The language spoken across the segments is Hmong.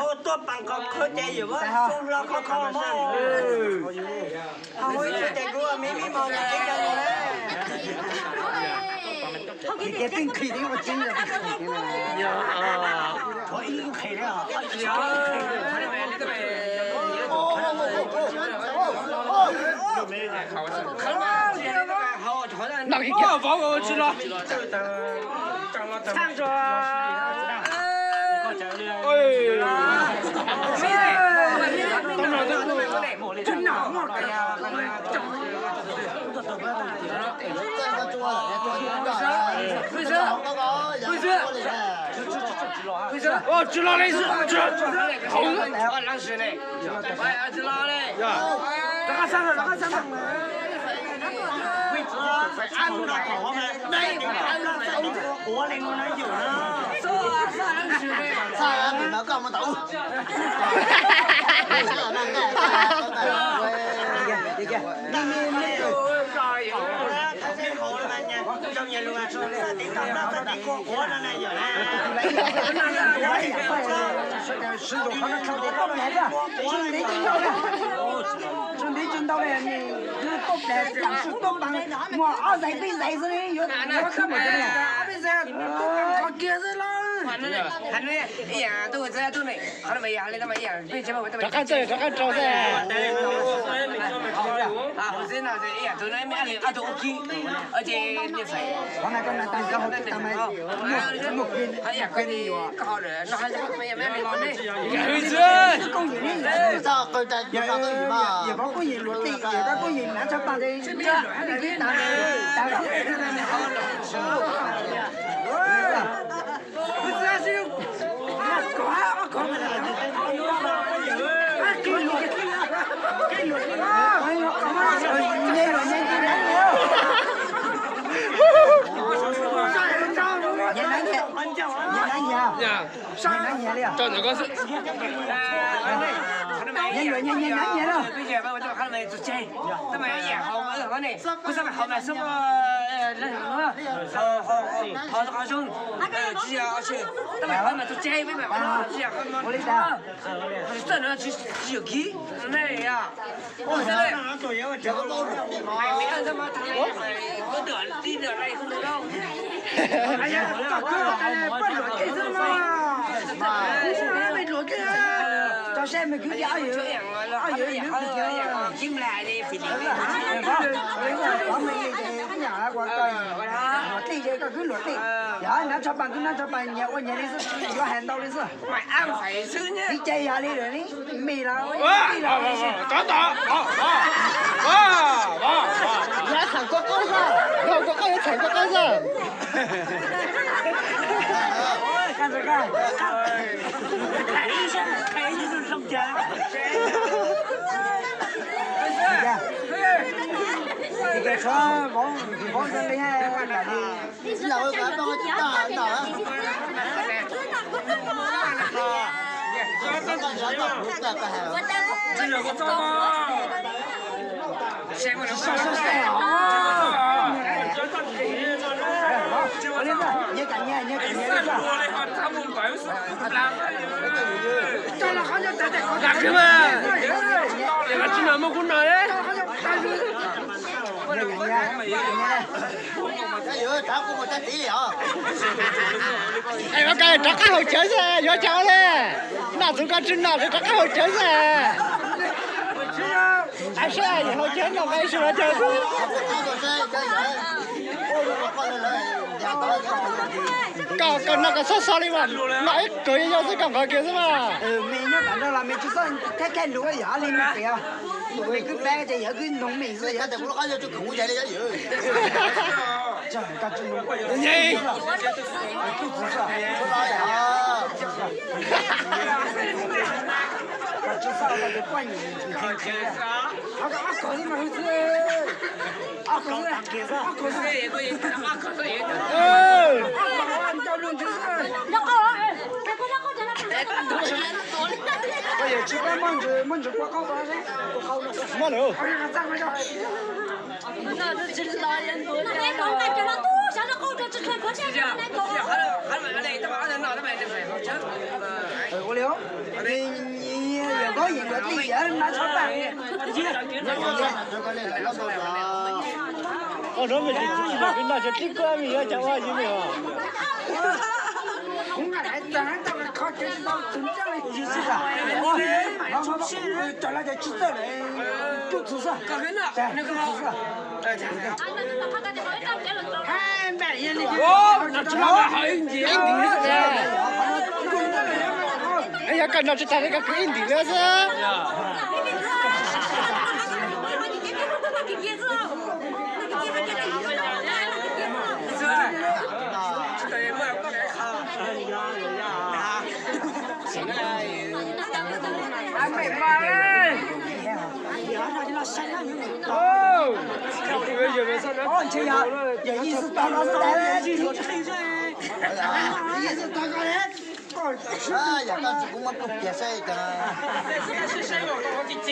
Tuaj paas qhov khawb ces yawm muab xub hlo khov kho mog. Ho ib tug ces kuv me me mos ces kev cai los na. Ces peb nqhis thiab ua tseeb los peb nqhis thiab na. Thov ib nqhis thiab os. Vauv tsis los. Tsis los li, hauv. Rov qab xab, rov qab xab. Quav li no na yawm na. Koj mus tau. Sawv daws sawv ntau li, sawv ntev tsis ntau li, nws tuaj pem tam sim tuaj pem muaj ob zais peb zais xwb yuav khwb mus rau li. Qhov kiag xwb los. Ib yam tuaj txog tuaj ne, qhov no mas yog li no mas ib yam peb tsis muaj, rov qab txawj rov qab rau xwb. Hauv xwb no ib yam tus no me ab li ob tug ua khib, ces niam fais. Qhov no koj na tas yog hauv tas mas muaj muaj koj li yuav. Koj hauv lawm no hais me ab li los ne. Koob Yim ne, yog Koob Yim luag tej, yog Koob Yim nav tshaj pag tes, Nyias nav nyias, nyias nav nyias li os. Nyias luam nyias, nyias nav nyias li os. Ua li cas? Tso saib me kwv ces ob yawm, ob yawm ib hnub twg Tij ces koj kwv luam tij, yog nab tshaj pas kwv nab tshaj pas, nyias ua nyias li xwb, yuav hais ntau li xwb. Tij ces yog li lawm, me los ua tij los. Yav txham kua qaub xwb, yog kua qaub yuav txham kua qaub xwb. Rov qab haus cawv xwb, yuav cas ua li. Noj txug koj tsi noj, rov qab haus cawv xwb. Saib haus cawv no, ib sub haus cawv xwb. Koj, koj noj koj xob xo li mas, noj ib kawg yau xwb koj nqhov kiag xwb mas. Me nyob tom no los me tsi txhob thab khaj lus, yog li me pem, tus me kwv pab ces yog kwv noog me xwb. Koj yuav tsis pab muaj ntsws, muaj ntsws kua qaub tau. Muaj lawm. Ua li, yog koj yeej yuav tij yam nab tshaj pas. Koj nrog me tsis tsis yog kwv noj tsis tib kuab me yuav cas ua yus me os. Yog koj noj tsis tag li koj kwv ib ntim lawm xwb.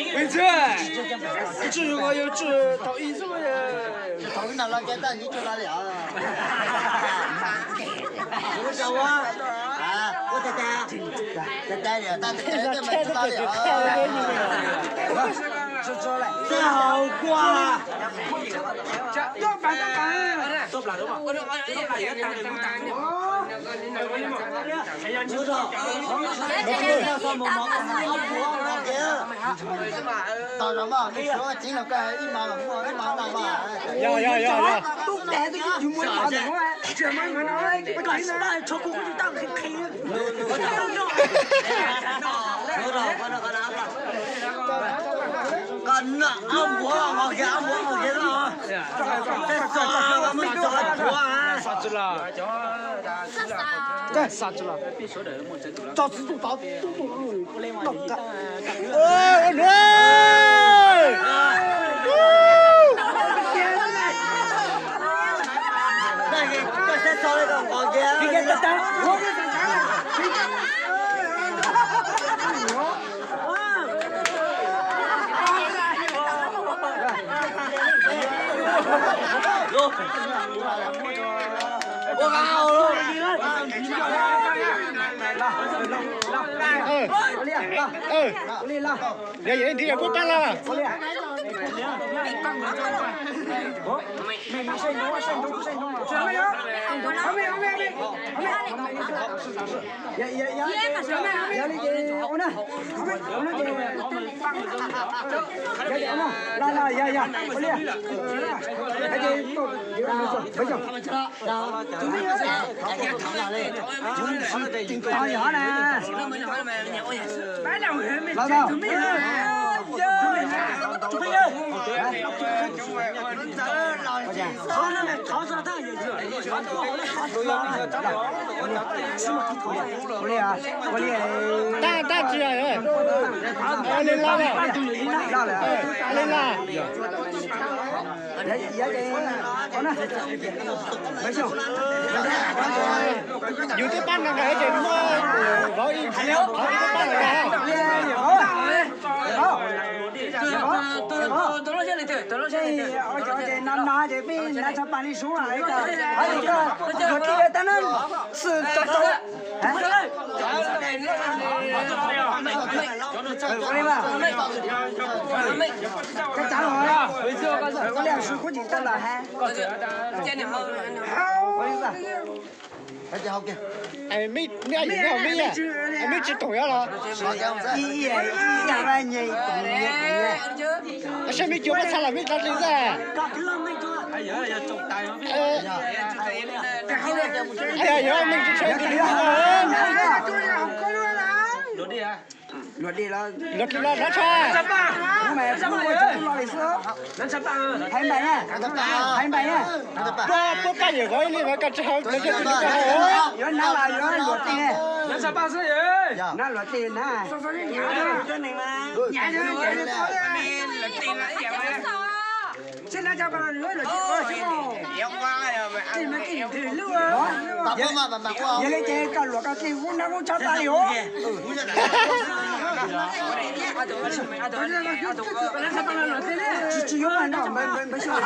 Ib txwm, ib txwm yuav tsis tau ib txwm. Thaum ib no los kev tag ib tug los li os. Ua tag tag, tag tag li, tag tag li mas tsis los li os. Txaj haus kua. Tau los mas, ib suav tsev no koj ib mos los muaj ib mos no mas. Yog, yog, yog, yog. Koj noj ob npuav, ob npuav, ob npuav, ob npuav. Txaj txaj los. Txaj txaj txaj. Yog yog ib nrhiv yog puab pab lawm. Ov, mej, mej saib ntsoov, saib ntsoov, saib ntsoov, saib ntsoov, saib ntsoov, saib ntsoov, saib ntsoov. Yog li ces ua na, ua na ces, yog li, yog, yog, ua li, yog ces, los tau. Tab, tab tsi, li laj, li laj. Yus twb pab nqa nqa ces muab vauv ib, vauv twb pab nqa nqa. No no ces peb nab tshaj paj li sub, luag tij tab nab xwm tau tau. Ua li mas, koj cav los, ua li sub kuj tsis tau los hais. Mej, mej tsis koom yuav los? Saib mej cuab pob txha los mej tau li xwb. Yog mej tsis tshua li. Luag kis los nab tshaj. Hais npaim na, hais npaim na. Puab pab yawm vauv ib li mas koj tsis hau, koj yog tus nws koj hau. Yuav nab los yuav luag tij. Nab luag tij na. Yog li ces koj luag koj tij kuj nab kuj tshaj tag li os. Tsis, tsis yuav mas no, npawg, npawg xyoo.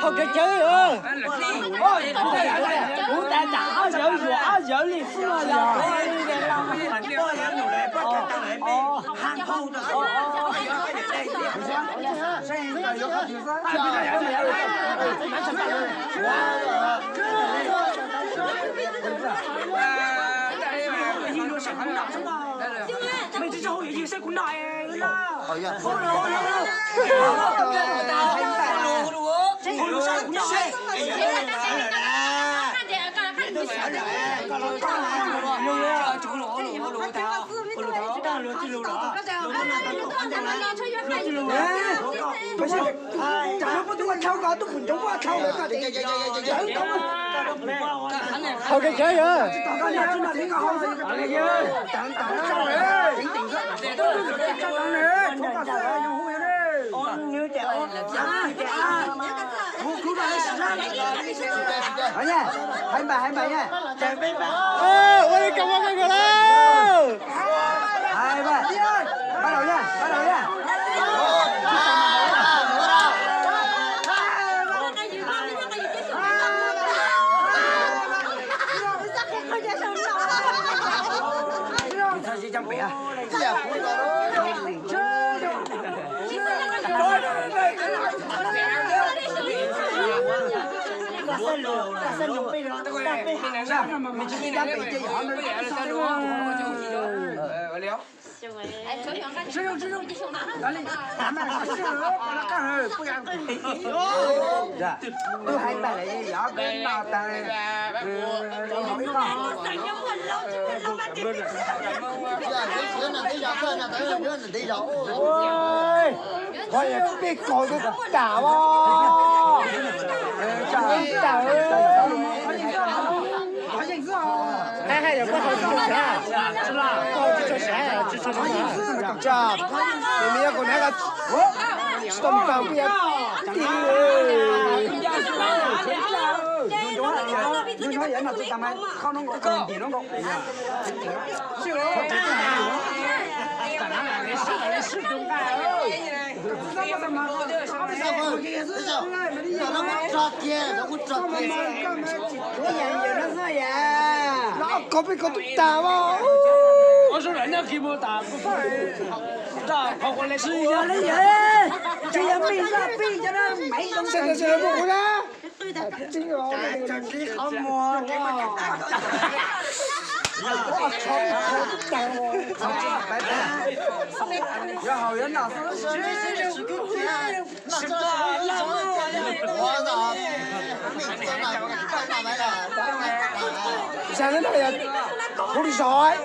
Hau kev cawv, kuv tas tas ob zawv yuam ob zawv li xwb no yog. Hau kev cawv yog. Hais npaim, hais npaim na. Ua li koj muab koj kawg lawm. Hais npaim, pab laus na, pab laus na. Qhov yog peb kaus twb tas os. Tawm. Hais yog koj haus tsis tshua siav, koj haus tsis tshua siav, tsis tshua siav. Nws yog kaus hnav, tsis tau npam peb yog tig. Koj peb koj tub tas mas. Tsis yog li yawm, tsis yog me zaj pij cov no maiv zoo. Ua li zog.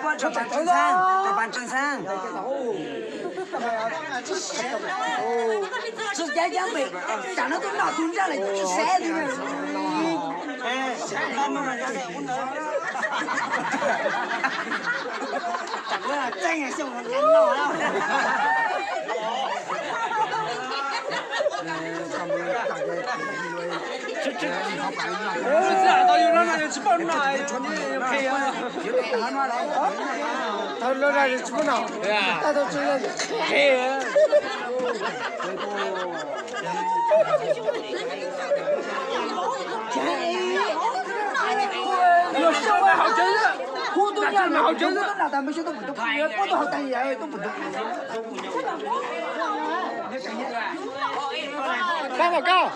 Pab tso pab tso ntxhab, pab tso ntxhab. Tsis cab cab pem, tsam no twb noj tus nraj lawm tsis saib li. Tau lawv dag tsis pub no. Yog sab mas haus cawv xwb, kuv tus nyab mas haus cawv xwb. Pab mas koj,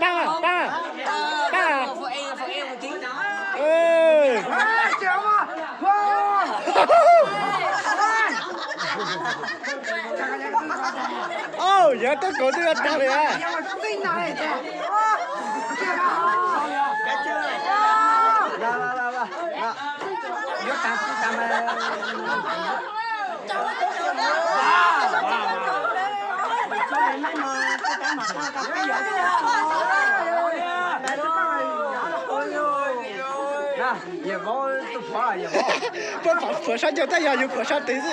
pab, pab, pab. Au, yog tub kauv twb yuav tag li a. Pab phuam sab ncaug tab yog yus phuam sab tid xwb.